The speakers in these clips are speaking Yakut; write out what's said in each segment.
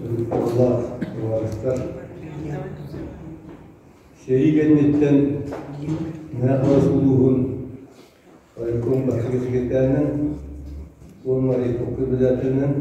Ытыктабыллаах табаарыстар, сэрии кэнниттэн Мэҥэ Хаҥалас улууһун райком бастакы секретарынан уонна райком председателинэн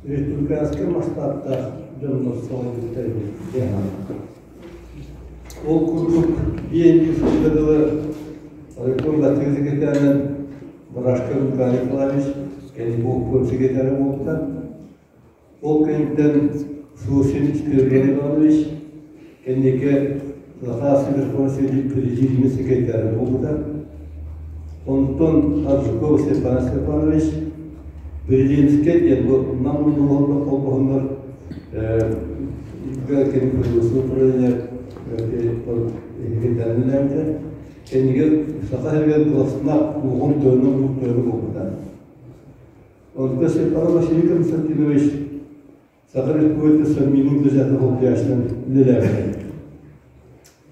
республиканскай масштабтаах дьоннор салайбыттар эбит диэн Ол курдук биэннии сылга дылы райком бастакы секретарынан Барашков Николай Николаевич кэлин секретарь буолбута. Ол кэнниттэн Сосин Спиридон Иванович кэнники Захар Верховный президиумун секретаря буолбута. Онтон Аржаков Степан Степанович Президентскэй диэн бу Нам улууһун холбоһуннар кини производство управление секретарь Кэннигэр Саха сиригэр Главснаб улахан тойоно тойоно буолбута. Онто Степан Василий Константинович Саха Республикатын Совминын газета холбуйааччынан үлэлээбитэ.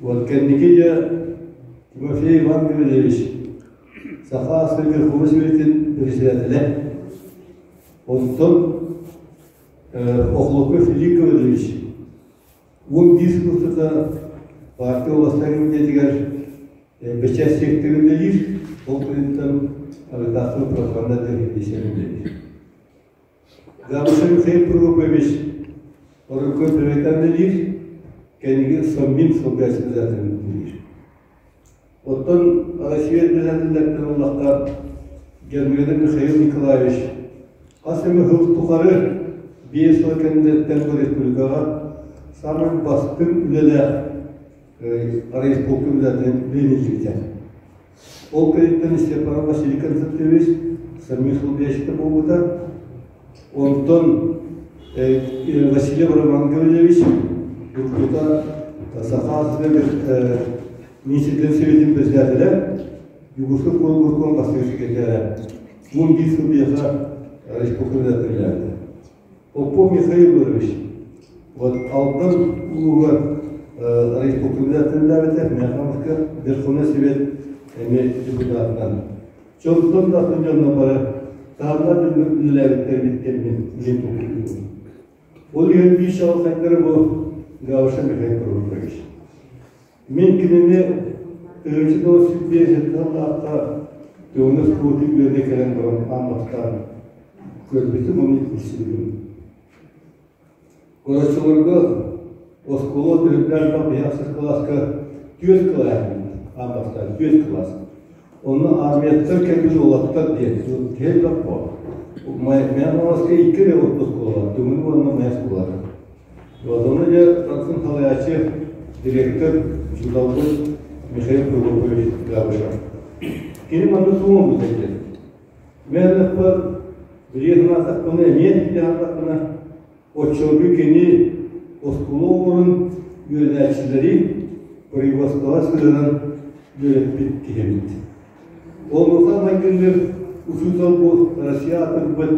Вот кэнники дьэ Тимофей Иван Гаврильевич Саха Аскын Верховный Советин председателэ. Онтон Охлопков Филипп Гаврильевич 11 сыл устата партия областной комитетигэр бэчээт секторын үлэлиир, ол кэнниттэн редактор пропаганда диэн үлэлиир. Габышев Михаил Прокопович оройкуон Пөбөйтөн үлэлиир, кэнники Совмин солбуйааччы үлэлиир. Оттон Россия председателлэртэн ыллахха Германов Михаил Николаевич хас эмэ сыл тухары 5 сыл кэнниттэн бу республикаҕа саамай бастыҥ үлэлээх райисполком үлэтин билиниллибитэ. Ол кэнниттэн Степанов Василий Константинович Самир солбуйааччыта буолбута. Онтон Василий Роман Гаврильевич уруккута Саха Министрдин Советин председателэ, Югорскай куорат бастакы секретарэ, 11 сыл биэхэ республика үлэлээбитэ. Попов Михаил Егорович вот Алдан улууһугар республика үлэлээбитэ, Михайловка Верховный Совет эмиэ депутатынан. Чонтон да атын дьонно бары таһымнаах үлэлээбиттэр эбиттэрин мин толкуйдуубун. Ол иһин биир чаҕылхайдары бу Гавриша Михаил Прокопович. Мин кинини 1905 сыллаахха Тыгын оскуолатын үөрэнэ кэлэн баран аан бастаан көрбүтүм уонна билсибитим. Оччолорго оскуола төрүттээх биһиэхэ кылааска түөрт кылаас аан бастаан түөрт кылаас. Онно армияттан кэлбит уолаттар диэн киһи элбэх буо. Мэйэ Хаҥаласка икки эрэ орто оскуола, Тымын уонна Мэйэ оскуолата. Вот ону дьэ тахсан салайааччы директор учууталбыт Михаил Прокопович Габышев. Кини манна сууммут этэ. Мен ыкпар билии санаатахпына эмиэ дьаһалтахпына оччолорго кини оскуола оҕолорун үөрэнээччилэри производствоҕа сыһыаран үөрэппит киһи эбит. Онуоха майгынныыр учуутал бу Россия аатырбыт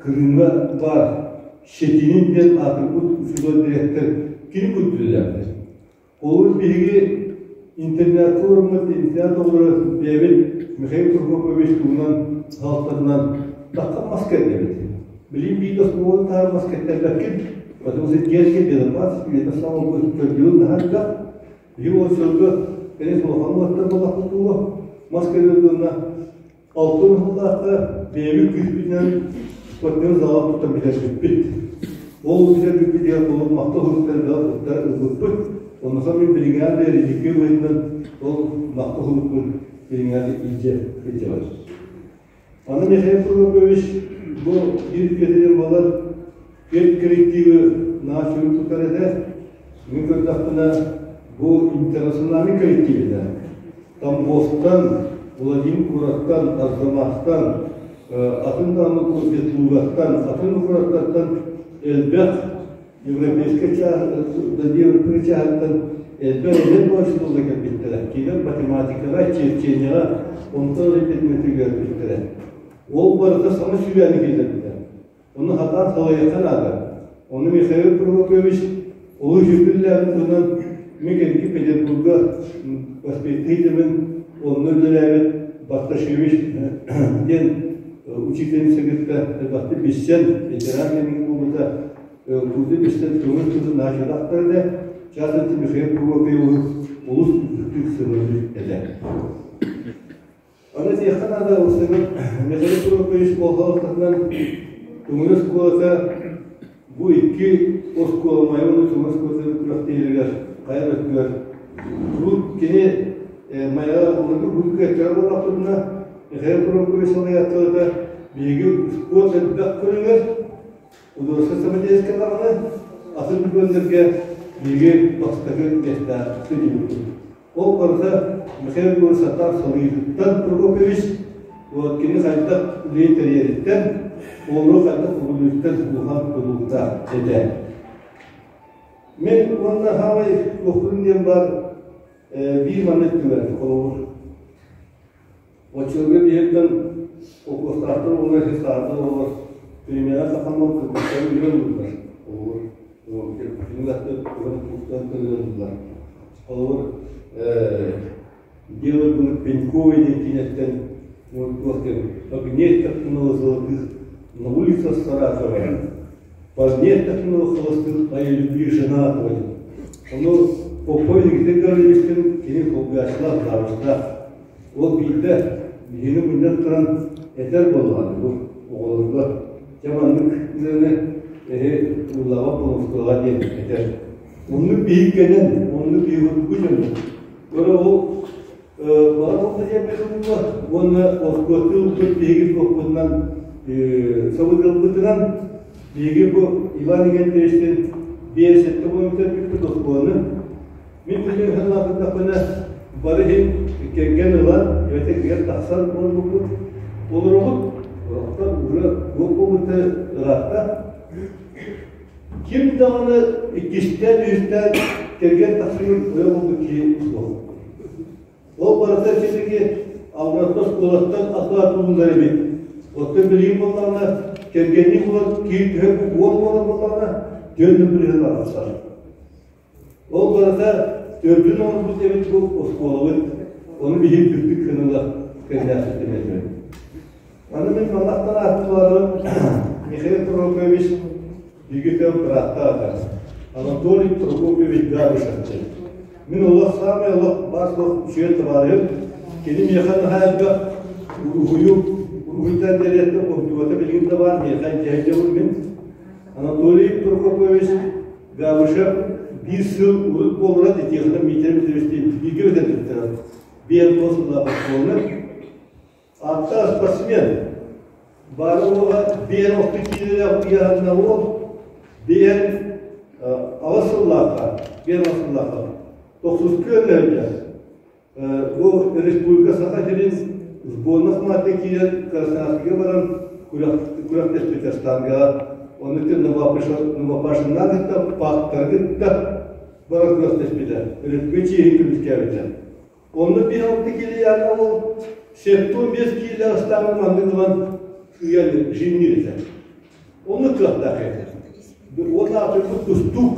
Крымҥа баар Щетинин диэн аатырбыт учуутал дириэктэр кини курдук Олус биһиги интернатка олоруммут интернат оҕолоро бэйэбит Михаил Прокопович туһунан хаалтарынан таххан мас кэллибит. Билин биир оскуоланы таһар мас кэттэрбэккин, потому что детская безопасность үйэтэ саҥа көрдүүр наһаа элбэх. Биһиги ол сылга конечно улахан уолаттар буоллахпыт буолуо. Мас кэлэр гынна Алтын сыллаахха бэйэбит күүспүтүнэн спортивный зала туттан бүтэрбиппит. Ол бүтэрбиппитигэр олох махтал суруктары туттар ылбыппыт. Онуоха мин билиҥҥэ диэри религия быһыытынан ол махтал сурукпун билиҥҥэ илдьэ сылдьабын. Аны Михаил Прокопьевич бу биир үтүөтүнэн буолар пед коллективы наасыгын тутар этэ. Мин көрдөхпүнэ бу интернациональный коллектив этэ. Тамбовтан, Владимир куораттан, Арзамастан, атын даҕаны Ветлугаттан, атын куораттартан элбэх европейскай чааһыттан элбэх эдэр буолла кэлбиттэрэ. Кинилэр математикаҕа, черчениеҕа, онтон предметигэр кэлбиттэрэ. Ол барыта саҥа сүүрээни киллэрбитэ. Ону хатаан салайыахха наада. Ону Михаил Прокопьевич олус үтүллээбит туһунан мин кэнники Петербурга воспитателин онно үлэлээбит Барташевич диэн Учительница кытта элбэхтик билсэн, ветеран кэмигин буолбута, курдук билсэн көҥүл тылын наачалаахтар этэ. Частности, Михаил Прокопьевы олус үрдүктүк сыаналыыр этэ. Аны этиэххэ наада, Михаил Прокопьевич буолбатахтарынан көҥүл оскуолата бу икки оскуола Майа уонна Чугас оскуолатын күрэхтэһиилэригэр хайа да өттүгэр урут кини Майаҕа урукку курдук эттэрэ буоллахпытына, Михаил Прокопьевич салайааччылата биһиги спорт элбэх көрүҥэр художественнай самодеятельскай даҕаны атын көрүҥнэргэ биһиги бастакы миэстэ сылдьыбыппыт. Ол барыта Михаил Егорович сатаан салыытыттан Прокопьевич, вот кини хайдах үлэни тэрийэриттэн, оҕолору хайдах угуйууттан улахан тутулуктаах этэ. Мин уонна хаамай туохпун диэн бар биир маннык түгэн холобур. Оччолорго биһиэттэн холкуостаахтар уонна саардар оҕолор премияҕа сахаммал кыргыттары үөрэн ыллылар. Холобур, кинилэртэн туган көрөн ыллылар. Холобур, дело было Пеньковой диэн киинэттэн туох диэн «Огней так много золотых на улицах Саратова, парней так много холостых, а я любви женатого». Ону Попой Никита Гавриловичтын кини холбуйааччылаах завучтаах. Ол биирдэ биһиги мунньан туран этэр буоллаҕа бу оҕолорго дьэ маннык ыаны эһи ууллаҕа буолуохтуоҕа диэн этэр. Оннук биһиккэнэн, оннук биһикку дьону. Көрө ол баҕар ол диэн буолла уонна оскуоттуу ылбыт биһиги туохпутунан сабыдыалбытынан биһиги бу Иван Игнатьевичтин 5-7 километр бүппүт оскуоланы Мин билигин санаатахпына, бары иһин кэргэн ылан, эбэтэр кэргэн тахсан олорбуппут. Олоробут, олохтон уже туох буолбута ыраатта. Ким даҕаны иккистээн, үһүстээн кэргэн тахсыбыт ойох буолбут киһи суох. Ол барыта ситики Алгыратта оскуолаттан атылаат булунар эбит. Оттон билигин буоллаҕына, кэргэннии буолан киһи төһө уол буолар буоллаҕына, түөрт бырыһын арахсар. Ол барыта төрдүн оҥорбут эбит бу оскуолабыт, ону биһиги үрдүк кыныла кэллээхситтэн этибит. Аны мин маннахтан ааттыларым Михаил Прокопьевич биһиги бырааттаах Анатолий Прокопьевич Габышев диэн. Мин олох саамай олох баар суох үчүгэй табаарыһым. Кини миэхэ наһаа элбэх уруһуйу уруһуйдан биэриэттэн уһуйбата билигин да баар миэхэ дьэһдьэбин мин. Анатолий Прокопьевич Габышев биир сыл урут буолара итиэхинэ Миитэрэ Петровичтыын бииргэ бүтэрбиттэрэ. Биир сыллаах оскуоланы. Ааттаах спортсмен. Бары уола биир охту киилэлээх ыйааһынна уол, биир аҕыс сыллаахха, биир аҕыс сыллаахха тохсус күөллэргэ Бу республика Саха сирин сборных маата киирэн Красноярскига баран күрэхтэспитэ штангаҕа. Ону Новопашиннаах кытта паактары кытта баран күрэхтэспитэ. Республика чиэһин көмүскээбитэ. Онно биир алта киилэ ол 75 киилэ ыстаҥа маннык ылан сыыйан жимниир этэ. Онно кыахтаах этэ. Уонна атырбыт тустуук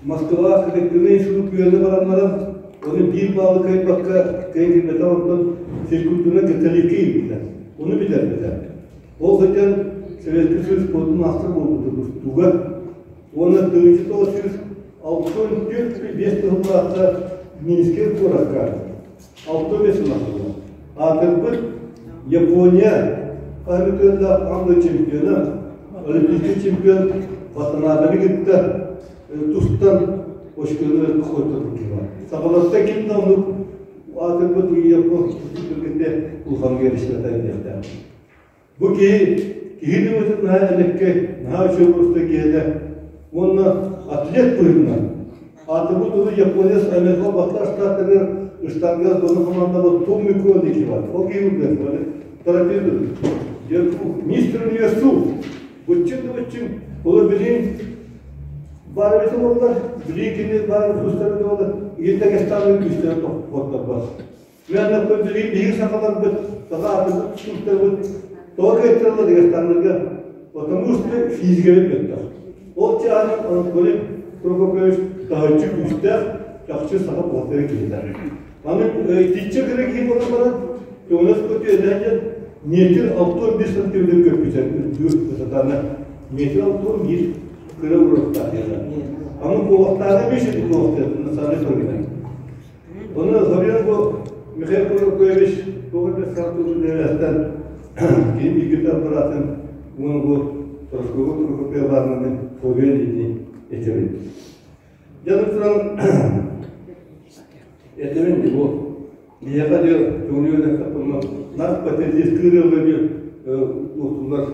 Москва коллективнай институт үөрэнэ баран баран, ону биир баалы кыайбакка кыайан киирбэтэх онтон физкультурнай католикка ииппитэ. Ону бүтэрбитэ. Ол сылдьан Советский Союз спордун маастар буолбута тустууга. Уонна 1964 сыллаахха Минскэй куоракка 65 сыллаахха аатырбыт Япония хаһыытыында аан чемпиона, олимпийский чемпион Ватанабаны кытта тустан очкону хотторбут киһи бар. Сахаларта ким да оннук аатырбыт Япон кытта улахан диэхтээх. Бу киһи киһи дууһатын наһаа элэккэй, наһаа үчүгэй уруста киһитэ уонна атлет быһыытынан аатырбыт улуу японец Америка Батар штаттарыгар ыштанга сборной командабыт Том Микон диэки бар. Ол киһи үрдүк торопил. Мистер универсал. Быччын да быччын. Олор билин баар эбит олордор. Билин кини баар тустар эбит олордор. Иитэгестааны күүстэрин тохтоппот. Үөрэхпит билигин биһиги сахаларбыт, саха аатырбыт тустууктарбыт тоҕо кыайтараллар дагестаннарга? Потому что физикабыт мөлтөх. Ол чааһынан Анатолий Прокопьевич таһыччы күүстээх, чахчы саха бухгалтера киһитэ. Аны итиччэ кыра киһи буолан баран, көҥүлэс көтү эдэр дьон. Метр 61 сантиметр көппүтэ үрдүк высотаны метр 61 кыра уруоктаах диэн. Аны куобахтааҕы беш үрдүк куобахтаах национальный көрүҥэ. Оны Гаврил Михаил Прокопьевич тоҕо да саатуулун кини бииргэ аппаратын уон бу Прокопьева Прокопьева Ивановны соруйан итини этэбин. Дьэ туран этэбин бу биһиэхэ диэ көҥүлү нас патриотический ырыалар диэ туохтулар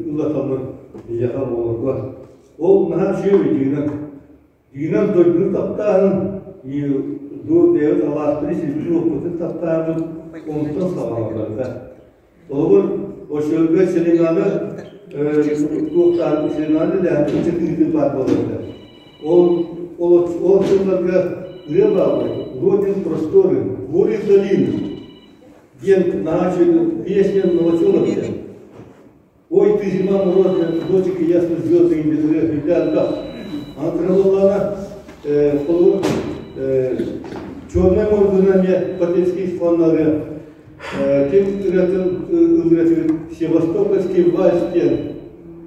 ыллаталлар биһиэхэ оҕолорго. Ол наһаа үчүгэй дьиҥинэн дьиҥинэн дойдуну таптааһын дуу бэйэбит алааспытын сирбитин уоппутун таптааһын онтон саҕаланарга. Холобур, оччолорго Селенаны туохтаан Селенаны лэһэн ыччат баар буолар. Ол ол ол сылларга ырыа бааллар «Родин просторы, горе долины» диэн наһаа үчүгэй песня новоселов диэн. Ой, ты зима морозная, дождик и ясно звезды и без элбэх. Аны холобур, Черное море эмиэ патриотический фоннары ким ырыатын ыллыыр Севастопольский вальс диэн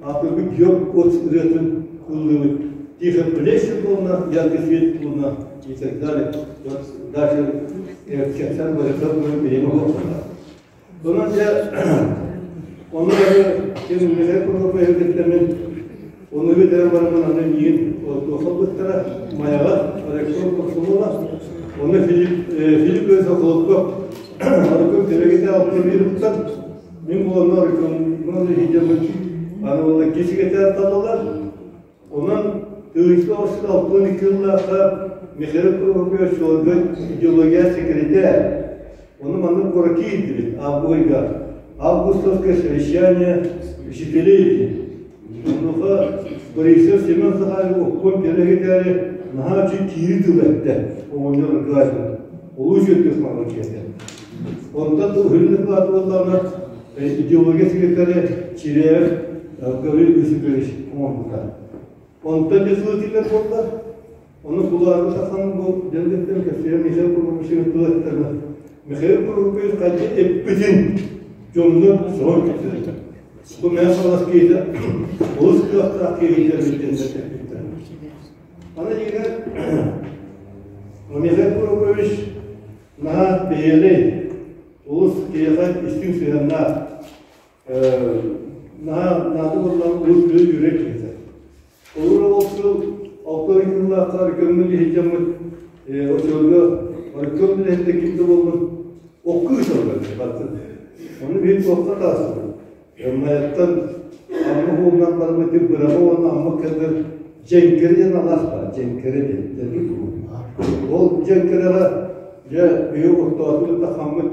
аатырбыт Георг Коц ырыатын ыллыыбыт. Тихо плещет луна, ярко светит луна и так далее. Вот даже кэпсээн барыта перемог Онон дьэ ону ким Михаил Прокопьевич кэттэммин ону бүтэрэн бараммын аны миигин туохха ылбыттара Майаҕа ректор комсомола оны Филипп Филипп Соколовко Арыкым Терегите алты мин буоланна Арыкым иһидеммин аны уонна кисигете талалар. Онон тыынча 62 сыллаахха Михаил Прокопьевич Чуолга идеология секретарь. Ону маннык куоракка киирдибит августка. Августовское совещание учителей. Онуоха Борисов Семен Захарович обком секретарь наһаа үчүгэй киири тыл эттэ оҕонньор Аркадьевич. Улуу үчүгэй маҕа киэтэ. Онтон Уһүлүн буоллаҕына идеология секретаря Чиряев Гаврил Юсупович оҥорбута. Онтон дьэ сылытыылар буолла. Ону кулуарга тахсан бу дьон кэпсиир Михаил Прокопьевич тыл эттэринэ Михаил Прокопьевич хайдах эппитин дьонно соһон кэпсээтэ. Бу мэн салас киһитэ олус кыахтаах киһитэ эбит диэн эппиттэр. Аны дьиҥэр Михаил Прокопьевич наһаа бэйэлэй, олус киһиэхэ истиҥ сыһыаннаах наһаа наада буоллаҕына урут күөл үөрэр киһитэ. Олор ол сыл алта ый сыллаахха көҥүл иһдьэммит оччолорго көм үлэһитэ ким да буоллун окку ыыталлар баттын. Ону биир туохха таастыбыт. Майаттан Амма уһугунан барбыт быраҕа уонна Амма кэлэр Дьэҥкэрэ диэн алаас баар, Дьэҥкэрэ диэн, дьэҥкэ куруук. Ол Дьэҥкэрэҕэ дьэ биһи ортоотубут да хаммыт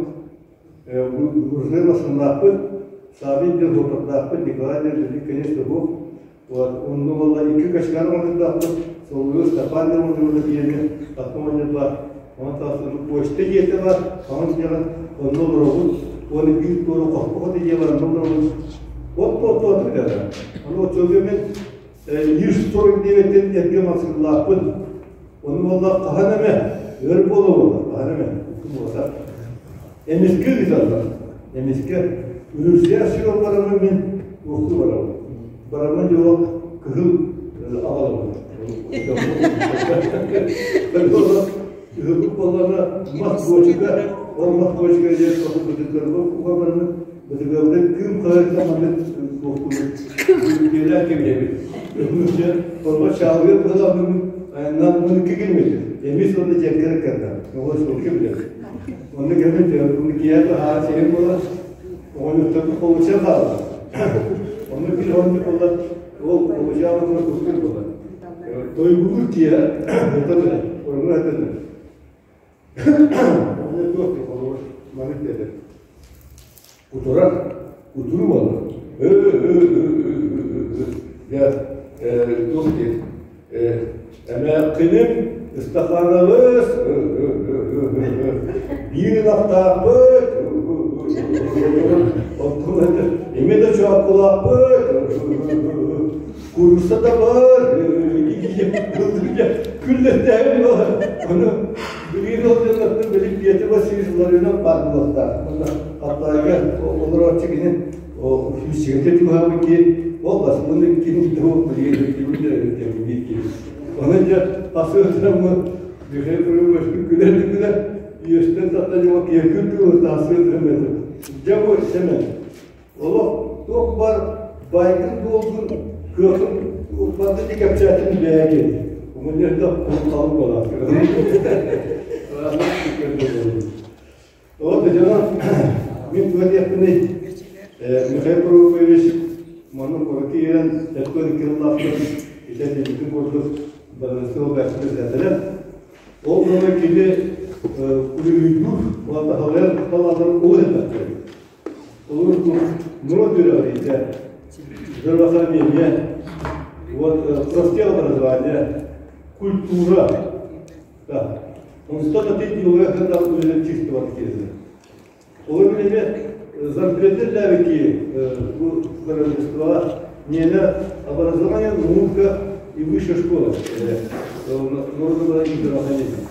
Уржай массыыналаахпыт, Савин диэн суоппардаахпыт, Николай диэн билигин конечно суох. Вот, онно буолла икки качканы оҥордохпут, Соловьев Степан диэн оҥордубут диэни, потом онно бар, онон тахсан почта дьиэтэ бар, хаҥас дьиэҕэ онно олоробут, уонна биир туора хоппо дьиэ бар, онно олоробут. Вот то то билэр. Ону оччолорго мен 149 эргэ массыыналаахпын. Ону буолла хаһан эмэ өр буола буола, хаһан эмэ буолар. Эмискэ ыыталлар. Эмискэ Үрүсүйэ сир бараммын мин уохтуу барабын. Бараммын дьоло кыһыл аҕалабын. Ыһыллык буоллаҕына мас буочука, ол мас буочука диэн соһу бытыктарга уга бараммын, бытыгабытын кыым хаһыатта маннык туохтуубут. Дьиэлээх кэбиһэбит. Өһүнчэ торба чаалыгар быһалаабын айаннаан 12 километр. Эмис уонна дьэҥкэрэ кэрдэ. Оҕо суолга билэр. Онно кэлбит уну киэһэ таһаара сиһин буолар, оҕонньотторго холуча хаалар. Онно биир оҕонньор буолла, ол холучаабытыгар тустар буолар. Тойгулуур киэһэ этэн оргу этэн Онно туох холобур маннык диэтэ. Кутурар, кутуруу буолла. Дьэ, туох диир Эмээххиним Ыстахаанабыс биир ынахтаахпыт эмиэ да чооккулаахпыт куурусса да бар күллэтээһин буолар ону билигин ол дьоннортон били Петр Васильевич Ларионов баар буолуохтаах. Хаптаайга олорооччу кини сүүсчэкэтэ чугаһаабыт киһи ол бас уонна кини туох билигин биир киһи. Онон дьэ тахсыатыраммы Михаил Кругович күлэр күлэр үөстэн тахсан дьоҥо киһи күн тылы тахсыатырам этим. Дьэ бу Сэмэн олох туох бар байгын буолгун кыахын барда ди кэпсээтин бэйэги. Умунньарда халын болар. Вот дьоно мин туга диэхпиний Михаил Прокопьевич маннык куоракка киирэн 72 сыллаахтан ити этиллибитин курдук Баранского бэрэссэдээтэлэ. Ол гына кини үлүһүйдүүр уонна салайар талааннарын олус элбэхтэр. Олус норуот үөрэҕириитэ, здравоохранение, вот профтехобразование, культура, Да. Онтон атын дьылга кытта үлэлэр чистоват киирдэ. Ол билеме зампредтер бу правительствоға мені образование, наука и высшая школа народного здравоохранения.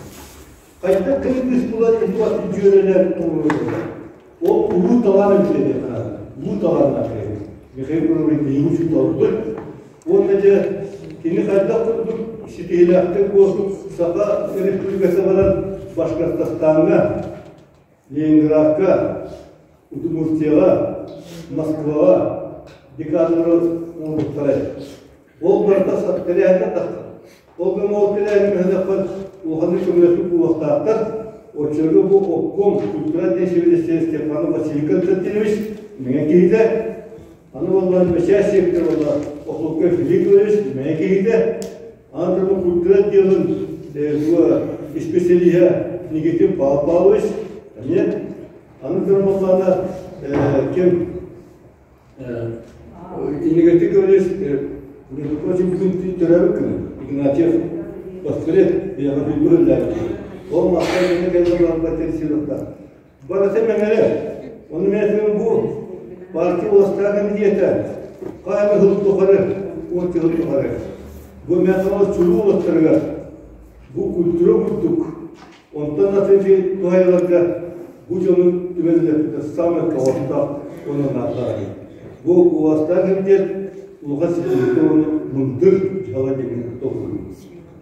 Қайта кіргіз була дьүөрэлэр Ол улуу талаан эбит улуу талааннаах Михаил Курович биһиги учууталбыт. Уонна дьэ кини хайдах курдук ситиһиилээхтик бу Саха Республиката баран Башкортостаҥҥа, Ленинградка, Удмуртияҕа, Москваҕа деканнары оҥорбуттара. Ол барыта тэрээһиннэр тахсар. Ол гына ол тэрээһин мөһөнөххө улаханнык көмөлөспүт буолуохтаахтар. Оччолорго бу обком культура диэн сэбиэдиссэйэ Степанов Василий Константинович мэҥэ киһитэ, аны буоллаҕына бэчээт сектор буолла Охлопков Филиппович мэҥэ киһитэ, аны туран культура отделын исписэлииһэ Никитин Павел Павлович эмиэ, аны туран буоллаҕына ким Иннигэтик өлүс, между прочим, бүгүн төрөөбүт күнү Игнатьев Баскырет бэйэҕэ бүлбү Ол махтал мені кэлэн барбат сыйлықта. Барыта мэҥэлэр. Оны мен бу партия уластаах комитета қайғы жыл тухары, 10 жыл тухары. Бу мен чулуу уластарыгар бу культура курдук. Онтон атын туһайыларга бу дьону түмэллэрбитэ саамай тоҕоостоох уонна наадалаах. Бу уостаах кэмитиэт улахан ситиһиитэ уонна мындыр дьыала диэн толкуйдуур.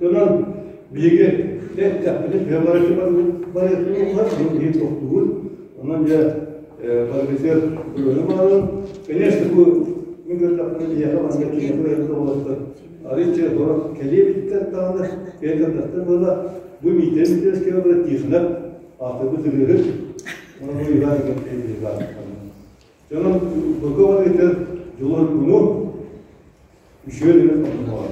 Онон биһиги эттэхпинэ төһө барыахпын биһиги тохтуубут. Онон дьэ барыгытыгар көрүнэ баарын. Конечно, бу мин көрдөхпүнэ биһиэхэ манна киниэхэ уолаттар арыычча сорох кэлиэ эбиттэр даҕаны, кэлэн буола Бу Миитэрэй Миитэрскэй барар Тихонов аатырбыт ырыаһыт, уонна бу Иван Игнатьевич Дьонум быга барыытын дьулур куну үчүгэй гына хоннохоҕор.